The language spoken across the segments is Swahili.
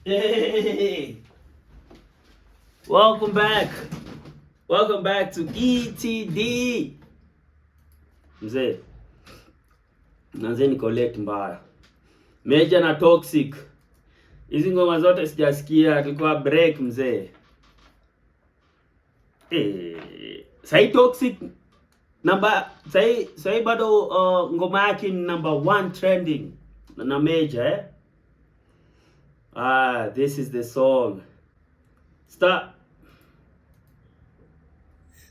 Hey, welcome back. Welcome back to ETD. Mzee, nanze niko late mbaya. Mejja na Toxic. Hizi ngoma zote sijasikia, tulikuwa break, mzee. Eh, sahi Toxic namba sahi bado ngoma yake ni number one trending na Mejja, eh? Ah, this is the song. Start.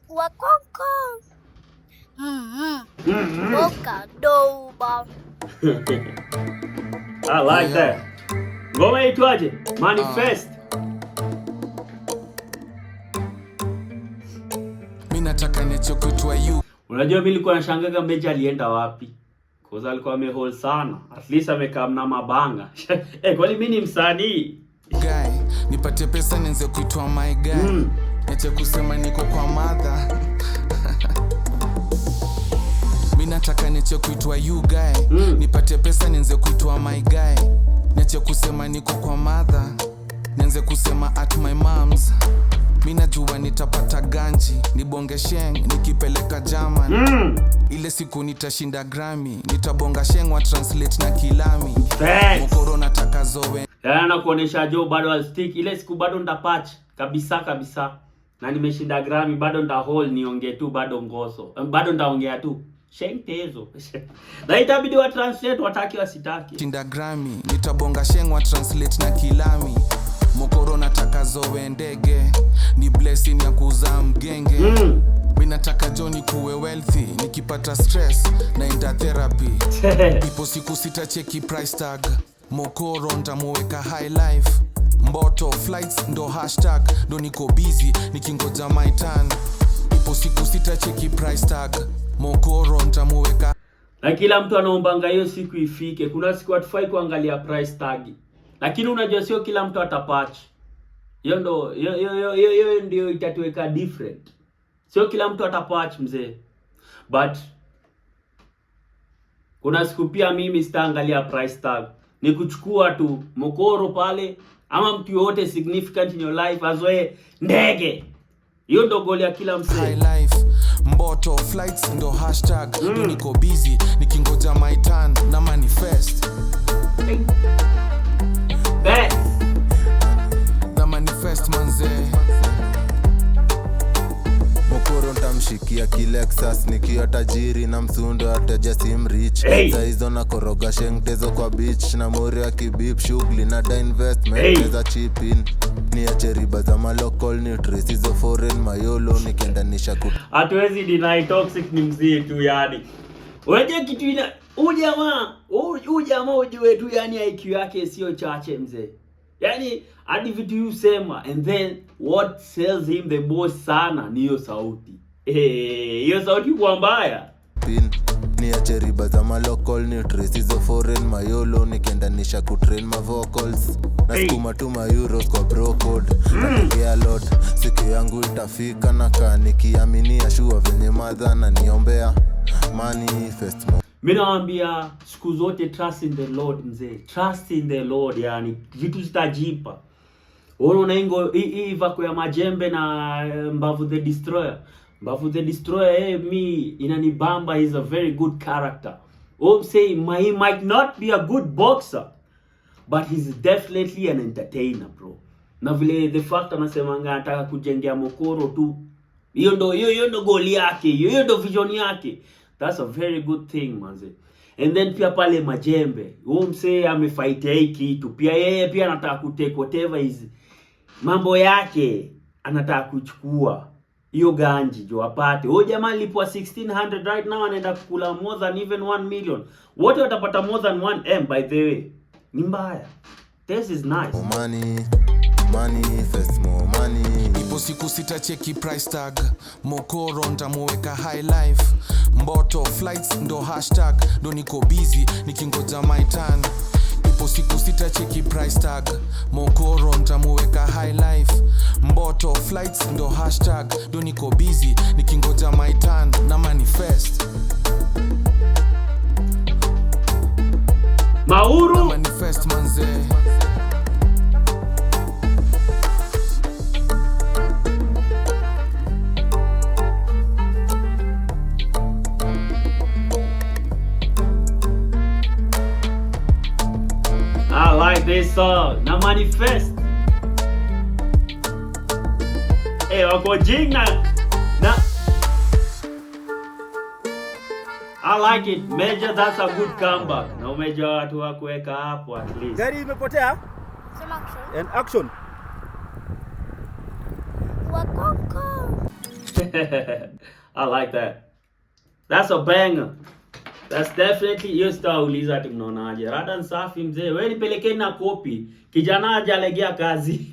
Wakonko. Boka doba. I like that. Ngoma itwaje? Manifest. Mi nataka niache kuitwa you. Unajua mimi nilikuwa nashangaga Mejja alienda wapi? Cause alikuwa amehold sana. At least amekaa na mabanga. Eh, kwani mimi ni msanii? Guy, nipate pesa nianze kuitwa my guy. Niache kusema niko kwa madha. Mi nataka niache kuitwa you guy. Nipate pesa nianze kuitwa my guy. Niache kusema niko kwa madha. Nianze kusema at my mom's. Mi najua nitapata ganji, nibonge sheng nikipeleka German. Ile siku nitashinda Grammy, nitabonga sheng wa translate na kilami. Thanks. Mokoro nataka zowe. Yaani nakuonesha jo bado I'll stick. Ile siku bado nitapatch kabisa kabisa. Na nimeshinda Grammy, bado nita hold niongee tu bado ngoso. Bado nitaongea tu. Sheng tezo. Na itabidi wa translate wataki wasitaki. Shinda Grammy, nitabonga sheng wa translate na kilami. Mokoro nataka zowe ndege, ni blessing ya kuzaa mgenge. Mi nataka joni kuwe wealthy, nikipata stress naenda therapy. Ipo siku sitacheki price tag, mokoro ntamuweka high life. Mboto flights ndo hashtag, ndo niko busy nikingoja my turn. Ipo siku sitacheki price tag, mokoro ntamuweka. Na kila mtu anaombanga hiyo siku ifike. Kuna siku hatufai kuangalia price tag. Lakini unajua sio kila mtu atapatch. Hiyo ndo hiyo ndio itatuweka different. Sio kila mtu atapatch, mzee. But kuna siku pia mimi sitaangalia price tag. Ni kuchukua tu mokoro pale ama mtu yoyote significant in your life azoe ndege. Hiyo ndo goal ya kila msee. High life, mboto flights ndo hashtag, ndo niko busy nikingoja my turn na manifest. Bet. Na manifest, manze. Mokoro ntamshikia kilexas nikiwa tajiri na msundo ateja simrich. Hey! Saizo na koroga shengtezo kwa beach na mori akibip shughuli na da investment. Hey! Neza chip in niache riba za malocal ni hizo foreign mayolo nikiendanisha ku Hatuwezi deny Toxic ni mzee tu yani. Unajua kitu ina huyu jamaa ujue tu yani IQ yake sio chache, mzee. Yaani hadi vitu yusema, and then what sells him the most sana ni hiyo sauti. Eh, hiyo sauti kwa mbaya. Pin niache riba za malocal ni hizo foreign mayolo nikiendanisha kutrain ma vocals na Hey. sukuma tu ma euros kwa bro code nategea lot siku yangu itafika na kaa nikiaminia shua venye madha na niombea manifest mo. Mi nawaambia siku zote, trust in the Lord, mzee. Trust in the Lord, yani vitu zitajipa. Unaona hii vako ya Majembe na Mbavu the Destroyer. Mbavu the Destroyer, mi inanibamba, he's a very good character. I'm saying he might not be a good boxer, but he's definitely an entertainer, bro. Na vile the fact anasemanga anataka kujengea mokoro tu. Hiyo ndo goal yake, hiyo ndo vision yake. That's a very good thing, manze. And then pia pale Majembe, huyo msee amefight hii kitu. Pia yeye pia anataka kutake whatever is mambo yake, anataka kuchukua hiyo ganji jo apate. Huyo jamaa alipwa 1600, right now anaenda kukula more than even 1 million. Wote watapata more than 1M, by the way. Ni mbaya. This is nice. More money, manifest more money. Ipo siku sitacheki price tag, mokoro ntamuweka high life. Mboto flights ndo hashtag, ndo niko busy nikingoja my turn. Ipo siku sitacheki price tag, mokoro ntamuweka high life. Mboto flights ndo hashtag, ndo niko busy nikingoja my turn na manifest. Mauru Manifest, manze. This song na manifest. Eh, wako jing na I like it. Major, that's a good comeback. Na umejua watu wa kuweka hapo at least. Gari imepotea Sema action. And action. Wakonko. I like that. That's a banger. That's definitely, hiyo sitauliza ati mnaonaje. Rada ni safi mzee. Wewe nipelekeni na kopi. Kijana hajalegea kazi.